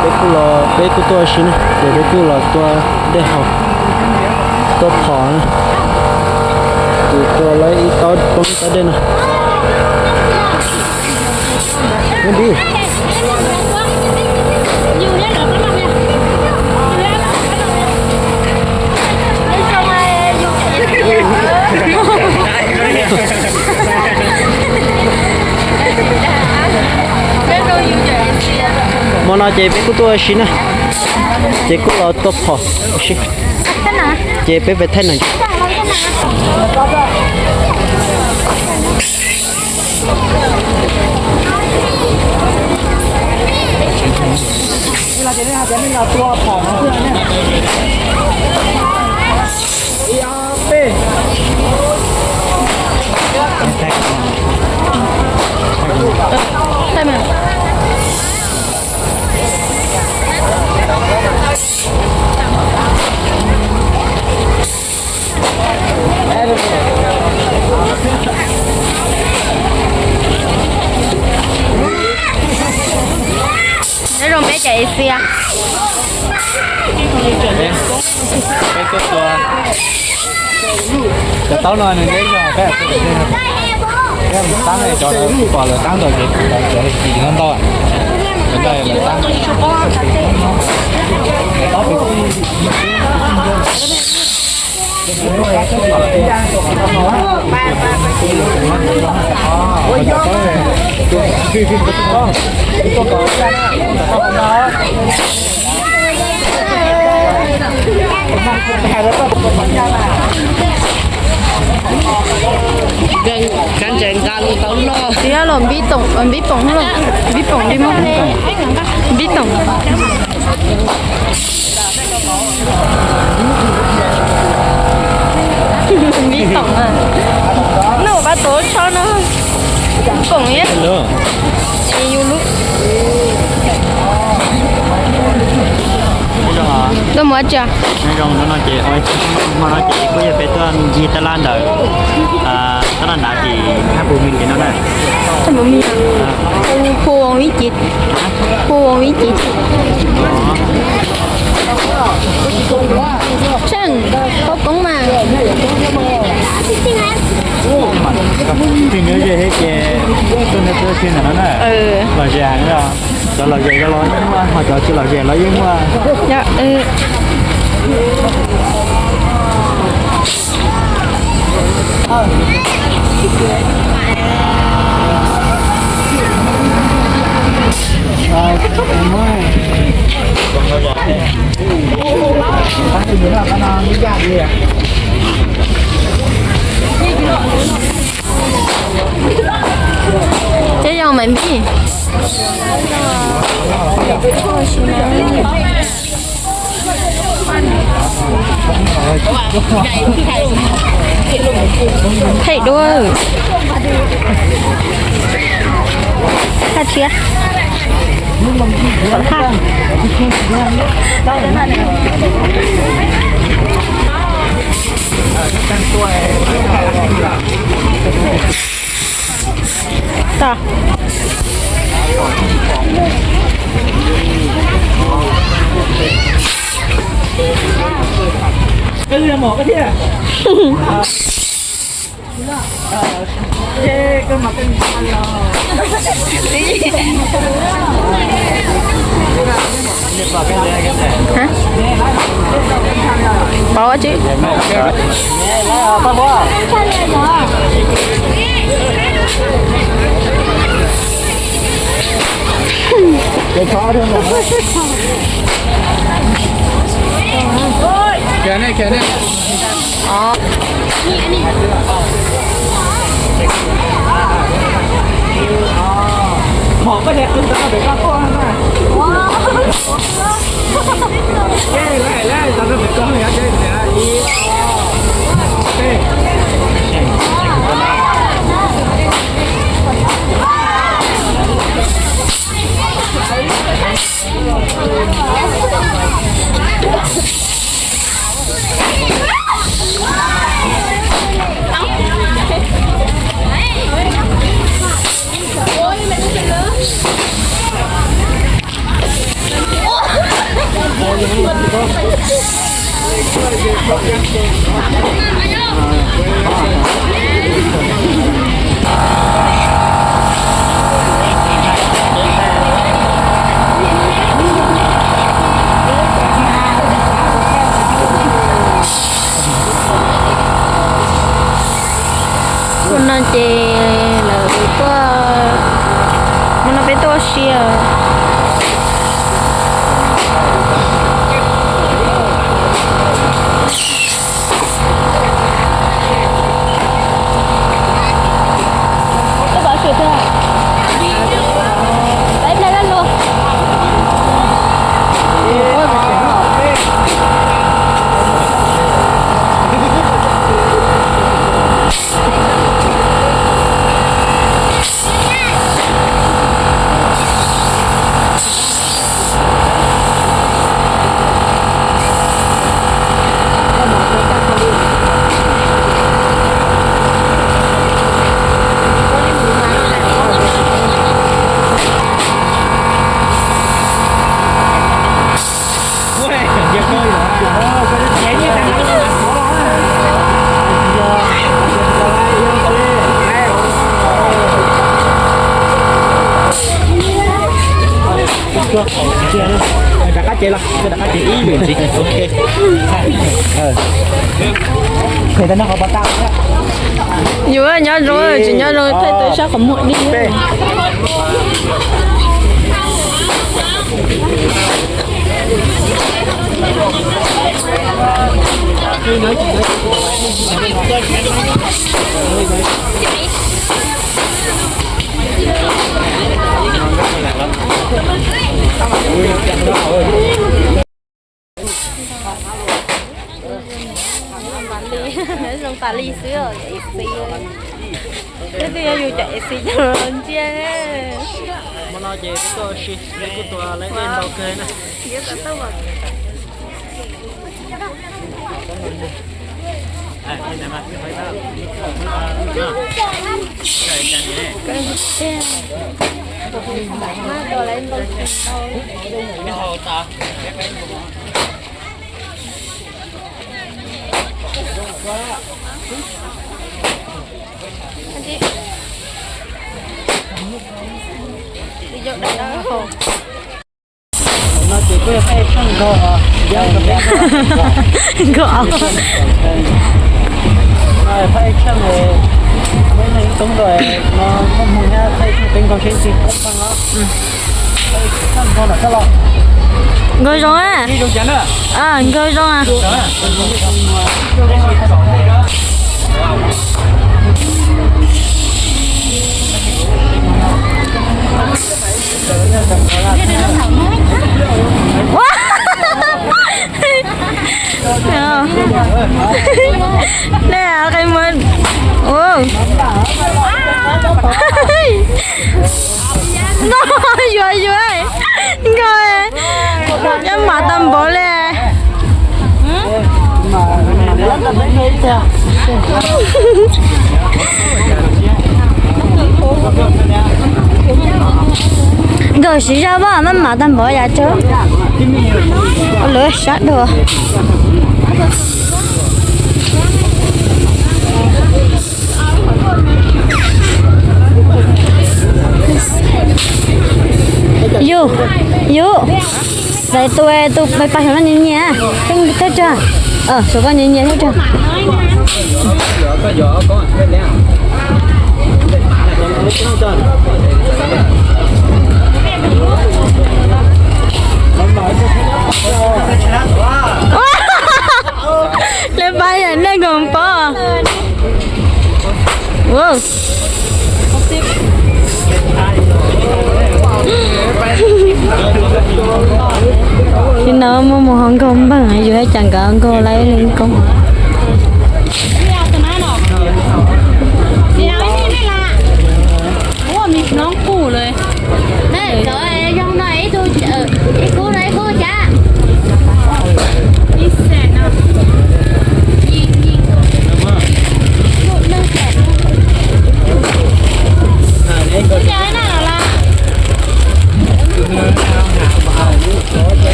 Peb kuj los, peb kuj tuaj ua si na, ces peb kuj los tua dej haus, tua phom na. Ces tua lawv ib taub poob ib taub dej no. Neb npib. Hmo no ces peb kuj tuaj ua si na, ces kuj los tua phom ua si, ces peb pais thaij na. Nyob zoo peb cov ib xia. Peb tuaj tua cov taub no nws deb zog, peb mus tab cov pom lawv tab ntawd ces cov kim no ntau, cov ntawd lawv tab. Tiab los npib toom, npib poom, npib poom li mog, npib toom. Npib toom a. Noj pab tod tshab no. Poom thiab. Es yus lub. Tuaj mus ua tsi? Nyob zoo, hnub no ces, hmo no ces kuj yog peb tuaj ncig taj laj ntawd, taj laj nrad ces Thaj Pus Mis ces no na. Thaj Pus Mis, Phu Voos Vib Civ, Phu Voos Vib Civ. Tsheej, koob koob mas. Tig nws ze thiab ces tuaj nrog peb ua si ntawm no na. Lom zem heev os. Cov lom zem los yeej muaj, ho cov tsis lom zem los yeej muaj. Cov zoo mas npib. Thaij duab. Thaj tshiab. Thaj. Tau. Hả? Pau á chứ. Kìa ne, kìa ne. Ov. Sia. Tôi bảo sửa thôi. Đấy, này là luôn. Rov qab ces los, rov qab ces ib lwm ntxiv. Ok. Phem tau noj qhov pov tau. Yus nyob zoo, tsis nyob zoo phem tau sab qhov muag di. Zoo tas li xwb os, ib xis. Leej twg yog yus cov ib xis cov ntsia. Hmo no ces kuv tuaj si, kuv tuaj lawv dej ntau kawg na. No ces kuj yog peb tsheej nkaug os, nkaug os. No peb tsheej, muaj ib leeg tub nkaug no, muaj hmoo thiab peb tsheej peb nkaug seb tsis poob pheej os. Peb tsheej nkaug nram sab los. Nkaug zoo a. Nkaug zoo a. Nej qe muag. No, yuav yuav. Nkauj, nyob mam tau npaum li. Nkauj siv zog pab maj mam tag npaum yam tso. Lawv sab dua. Yus, yus, xaiv tus, tus pais pais saum no nyias nyias, thawj tsag, saum koj nyias nyias thawj tsag. Lawv pab yam nej nkaus pom. Tib no muaj mus hauv nkaug npawg, yus hais cas nkawd nkaug lawv li koob.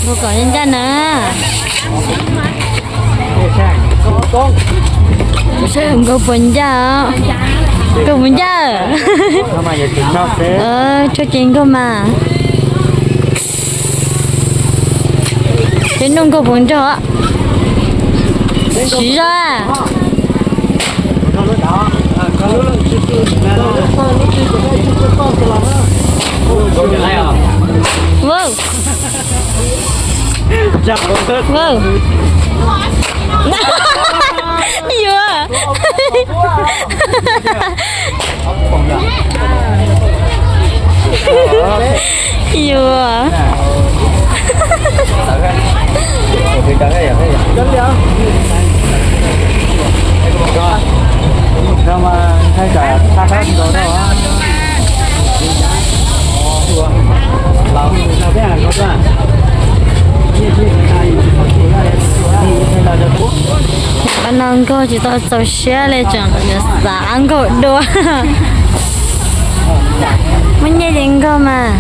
Mus kom ncaj na. Nkauj puas ncaj? Nkauj puas ncaj? Tso ces nkauj mas. Peb nug nkauj puas nrog. Siv zog. Wow. Wow. Yuav. Yuav. Qhov no nkauj tsis tau txaus siab li, tseem xav ab nkauj dua. Muaj nyiaj ces nkauj mas.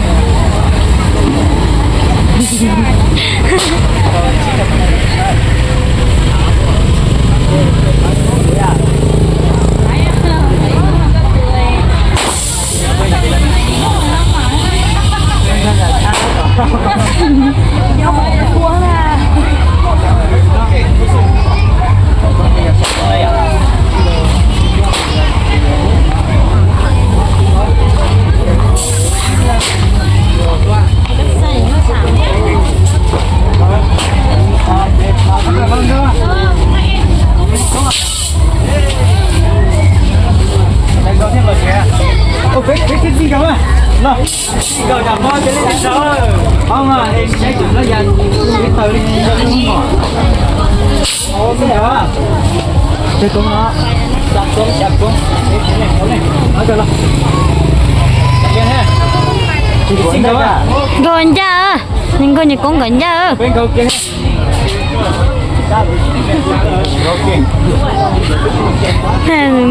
Nkauj ncaj, nkauj nyuam koob nkauj ncaj.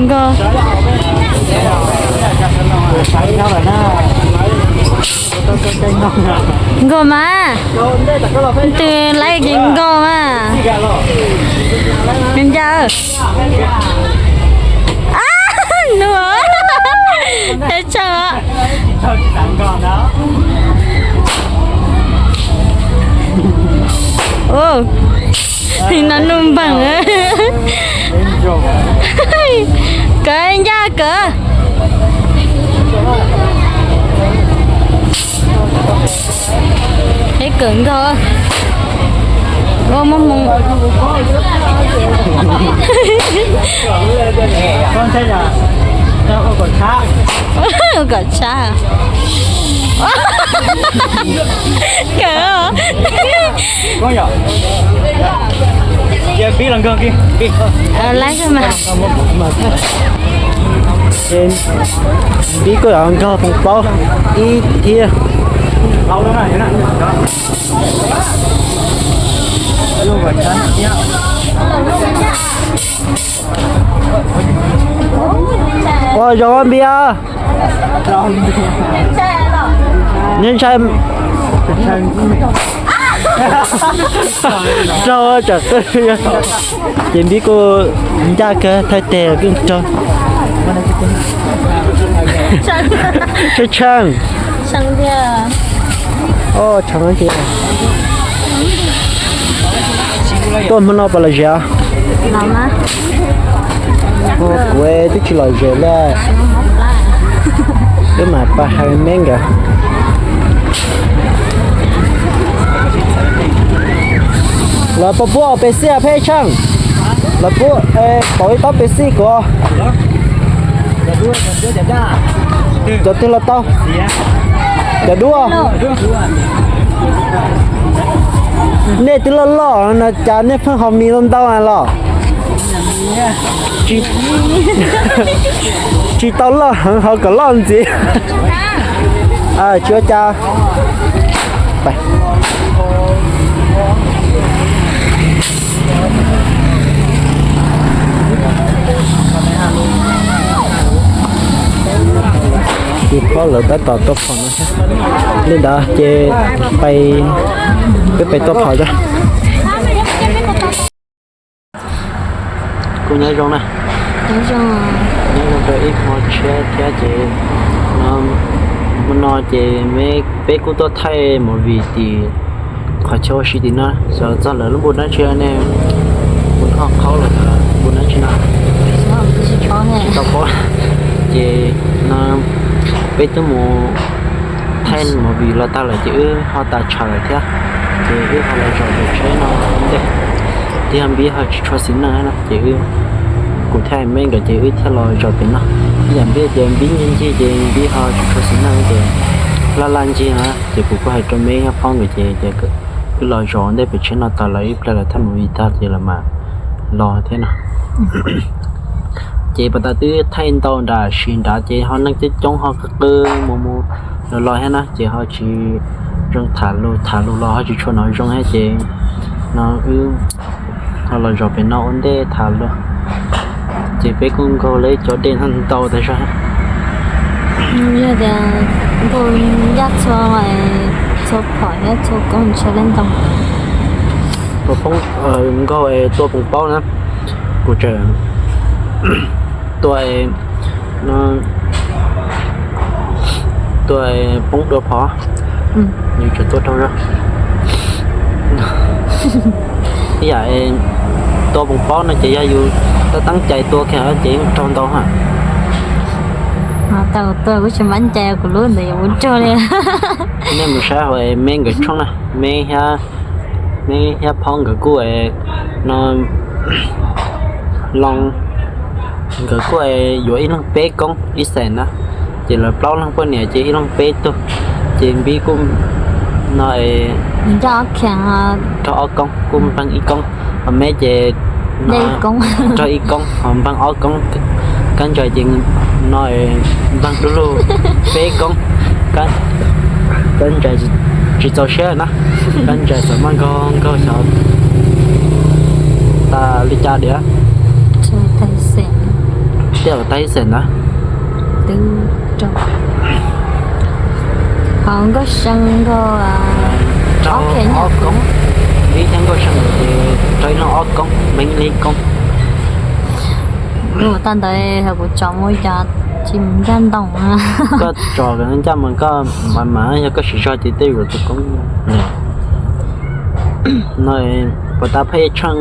Nkauj. Nkauj mas, twg laib ces nkauj mas. Nkauj ncaj. Nug, es tsawg. Ua, no nug npaag. Kawg ncaj kawg. Peb kawm nkauj. Ua muaj hmoo. Kom tshab. Kawm. Pib los nkag, pib, pib. Lawv mas. Pib kuj yuav nkag foom plaub ib thiab. Ua zoo Npib, neb ntshai, raug tsam qwj. Ces Npib kuj ncaj kawg, thaij teg kuj raug. Tshee tshee. Tshee tiag. Tuaj hmo no puas lom zem? Kuv twb tsis lom zem li. Wb mam pas hais me nkawd. Lawv puas pub Pepsi Pheej Tsheej? Lawv pub, pauv ib tob Pepsi kuv. Cov twg los tau? Cov duab. Nej twb loj loj no cas nej pheej haus mis ntau ntau los? Tsis tau loj heev, haus kom loj ntxiv. Tsis ua cas. Ces phob lawv tab tom tua phom no thiab. Li ntawd ces peb pais tua phom tso. Kuv nyob zoo na. Nyob zoo rau ib hmo tshiab thiab ces no, hmo no ces peb kuj tuaj thaij movie tim qhov chaw ua si tim no, xyov txog lawv lub npu dab tsi ne, npu Thoj Qhaub los lub npu dab tsi no, tsis tau paub. Ces no peb twb mus thaij movie los tag lawm ces wb ho tas tshav lawm thiab, ces wb ho los zaum pem tsheb no ua ntej. Tiag Npib ho tsis tshua xis neej na ces wb, kuv thiab Meb nkawd ces wb thiaj los zaum pem no. Ib yam Npib tias Npib ncig ncig ces Npib ho tsis tshua xis neej ces laj laj ncig na ces kuv kuj hais rau Meb thiab Phob nkawd ces wb los zaum ntej pem tsheb no tag lawm ib pliag lawv thaij movie tag ces lawv mam los thiab no. Ces pas tas twb thaij ntau nram sim nrad ces ho neeg coob coob ho qw qw mus mus los los thiab na ces ho tsis zoo tham lus, tham lus los ho tsis tshua hnov zoo thiab ces no wb ho los zaum pem no ua ntej tham lus. Ces peb kuj nkaug lawv cov dej no ntau tas zog. Yog tias nkaug ncaj txhua, txhua phom thiab txhua koob txhua lab ntoo. Tua poob, nkaug es tua poom paub na, kuv tseem tua no, tua poob dua phom, yus tseem tua raug zog. Ib yam tua poom paub no ces yog yus tab teeb cai tua kiag ces yeej raug ntau ha. Tau tua kuv tsis mab cai kuv lub ntawd yuav ua raug li. Nej mus saib hauv Meb nkawd tshooj na, Meb thiab, Meb thiab Phob nkawd kuj no, Loo nkawd kuj yuav ib leeg peb koob ib xeem na, ces lawv plaub leeg poj niam ces ib leeg peb tug, ces Npib kuj no, raug ob koob kuj npleeg ib koob, ho Meb ces raug ib koob ho npleeg ob koob, Kab Ntsais ces no npleeg du lug peb koob, Kab Ntsais tsis txaus siab na, Kab Ntsais xav maj nkaug nkaug xyov tas li cas diam. Tej zaum tag ib xeem ntawd. Ho Nkauj See nkaug ob koob, Npib thiab Nkauj See ces raug ib leeg ob koob, Meeb ib koob. Ua tag ntawd kuv tsom mus cov tsis mus ncaj ntoo. Koj tsom ncaj mas koj mas mas yog koj siv zog ces tej zaum tus koob no, puas tab phej tsheej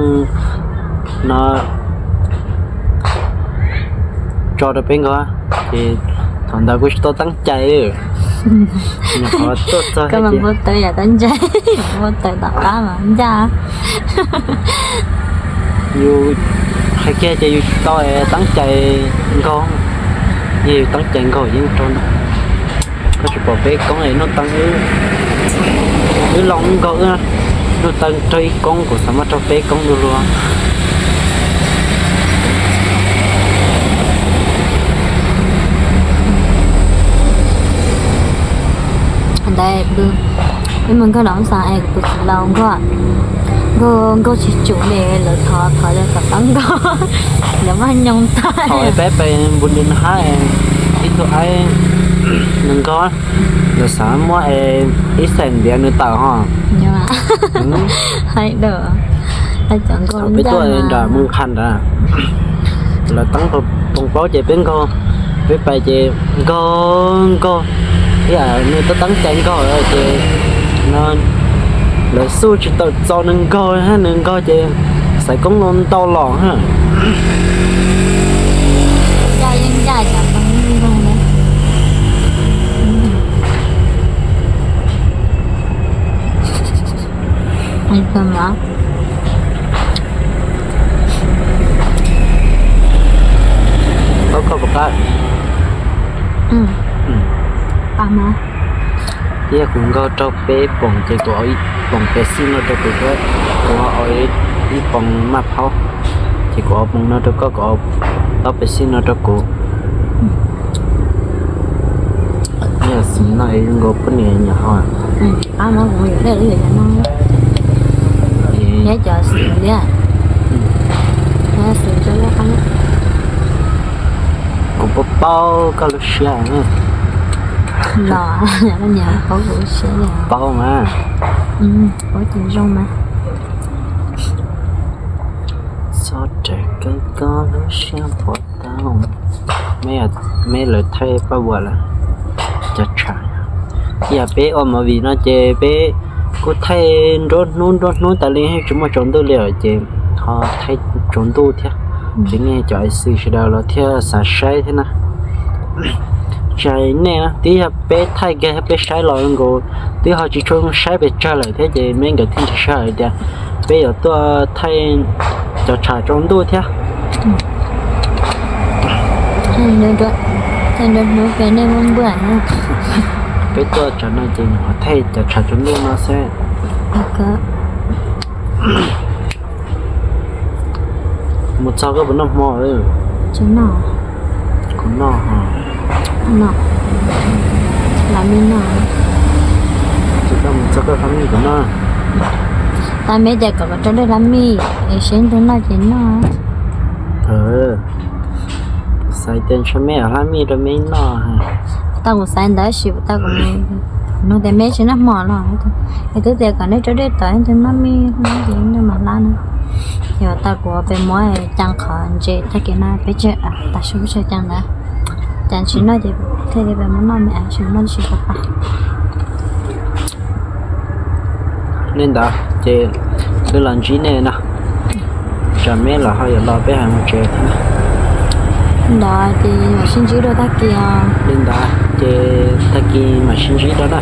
no tso rau peb nkaug, ces thaum ntawd kuv tsis tau teeb cai. Nyuam qhuav tuaj txog, koj mas npau taws yam teeb cai, npau taws tom qab mas ncaj. Yus hais kiag ces yus tsis tau teeb cai nkaug, yog yus teeb cai nkaug yeej raug. Koj tsis pom peb koob es Nuj Teev, wb Loo nkaug wb, Nuj Teev raug ib koob, kuv xav mas raug peb koob du lug. Ntawd wb mus nkaug los xav es kuv txiv laus nkaug, nkaug nkaug tsis tsum li, lawv thov thov yog kom tau nkaug, lawv mas nyoog tag. Thaum peb pem npu nti nws hab ib tug aib nws nkaug, lawv xav muab ib xeem ntiav nws tawm ho. Hais dawm, thaum peb tuaj nram Moos Khas nrad, lawv teeb poos plaub ces peb nkaug, peb pais ces nkaug nkaug, ib yam nws tab teeb cai nkaug ces no lawv xuj tsis tawm txaus nws nkaug, nws nkaug ces xaiv koob no ntau los ha. Koj pom qab tias kuv nkaug raug peb poos ces kuv ua ib poos pes xij no rau kuv thiab, kuv ua ib poos maj phaub, ces kuv ua poos no rau koj, kuv ua ob pes xij no rau kuv. Yog xwm no es zoo nkaus poj niam nyuam ho. Kuv paub paub koj lub siab. Los, paub kuv lub siab li. Paub mas. Paub ces zoo mas. Txhob raws kawg koj lub siab puas Meb lawv thaij paj vuas lawm, cov tshav. Yog peb ua movie no ces peb kuj thaij nruab hnub nruab hnub tas li, tsis muaj tsaus ntuj li os ces ho thaij tsaus ntuj thiab, ces nej cov A C sawv daws los thiaj xav saib thiab na. Tsis hais nej na, twb yog peb thaij kiag peb saib los nkaus twb ho tsis tshua saib pes tsawg lawm thiab ces meb nkawd thiaj tsis sij hawm tias peb yuav tuaj thaij cov tshav tsaus ntuj thiab. Peb tuaj tsam no ces thaij cov tshav tsaus ntuj no xwb. Mus txog koj puas noj hmo? Kuv noj, mus txog koj hlab mij kuv noj. Tau me ces kom rau dej hlab mij, es seb tus noj ces noj. Xav tias ntshe me hlab mij rau me noj. Tau kuv xav ntawd sis tau kuv nug tias me tsis noj hmo los, es twb tias kom nej rau dej tom tus noj mij ces nej mam hlab na. Ces tau kuv pes muab caa qhov ntses tag kis no peb tseg tas su peb tseg caa ntawd, cas tsis noj ces thiaj li pes muab noj me tsis noj tsis tau pab. Li ntawd ces wb los ntsib nej no, tsam meb los ho yuav los peb hais mus tsev thiab. Ntawd ces mam sib ntsib dua tag kis os. Li ntawd ces tag kis mam sib ntsib dua na.